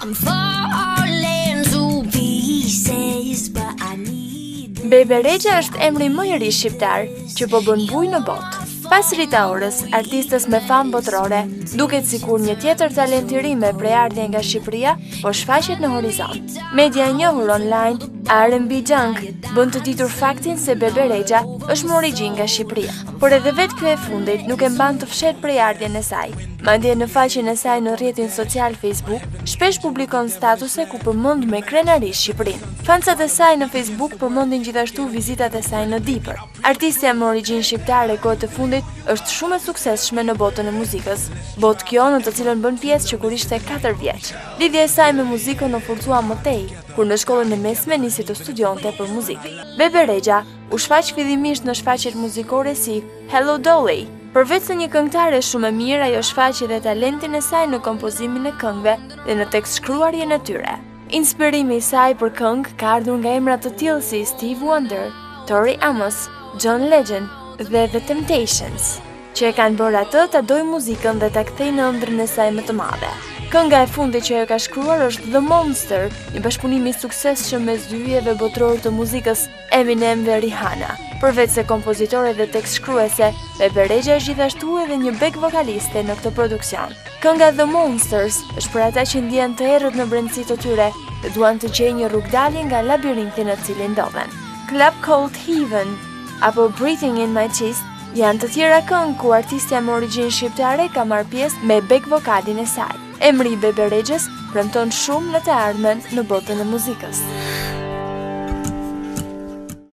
I'm falling to pieces, but I need Bebe Rexha është emri më i ri shqiptar që po bën bujë në botë. Pas Rita Orës, artistes me famë botërore, duket sikur një tjetër talent i ri me prejardhje nga Shqipëria po shfaqet në horizont. Media e njohur online R&B Junk bën të ditur faktin se Bebe Rexha është me origjinë nga Shqipëria, por edhe vetë kjo e fundit nuk e mban të fshehtë prejardhjen e saj. Madje në faqen e saj në rrjetin social Facebook, shpesh publikon statuse ku përmend me krenari Shqipërinë. Fansat e saj në Facebook përmendin gjithashtu vizitat e saj në Dibër. Artistja me origjinë shqiptare kohët e fundit është shumë e suksesshme në botën e muzikës. Botë kjo në të cilën bën pjesë që kur ishte 4 vjeç. Lidhja e saj me muzikën u forcua më tej, kur në shkollën e mesme nisi të studionte për muzikë. Bebe Rexha u shfaq fillimisht në shfaqjet muzikore si Hello Dolly. Përveç se një këngëtare shumë e mirë, ajo shfaqi edhe talentin e saj në kompozimin e këngëve dhe në tekstshkruarjen e tyre. Inspirimi i saj për këngë ka ardhur nga emra të tillë si Stevie Wonder, Tori Amos, John Legend dhe The Temptations, që e kanë bërë atë ta dojë muzikën dhe ta kthejë në ëndrrën e saj më të madhe. Kënga e fundit që ajo ka shkruar është The Monster, një bashkëpunim i suksesshëm mes dy yjeve botërorë të muzikës, Eminem dhe Rihanna. Përveç se kompozitore dhe tekstshkruese, Bebe Rexha është gjithashtu edhe një back vokaliste në këtë produksion. Kënga The Monsters është për ata që ndjehen të errët në brendësi të tyre dhe duan të gjejnë një rrugëdalje nga labirinthi në të cilin ndodhen. Club Called Heaven apo Breathing in My Chest janë të tjera këngë ku artistja me origjinë shqiptare ka marrë pjesë me back vokalin e saj. Emri i Bebe Rexhës premton shumë në të ardhmen në botën e muzikës.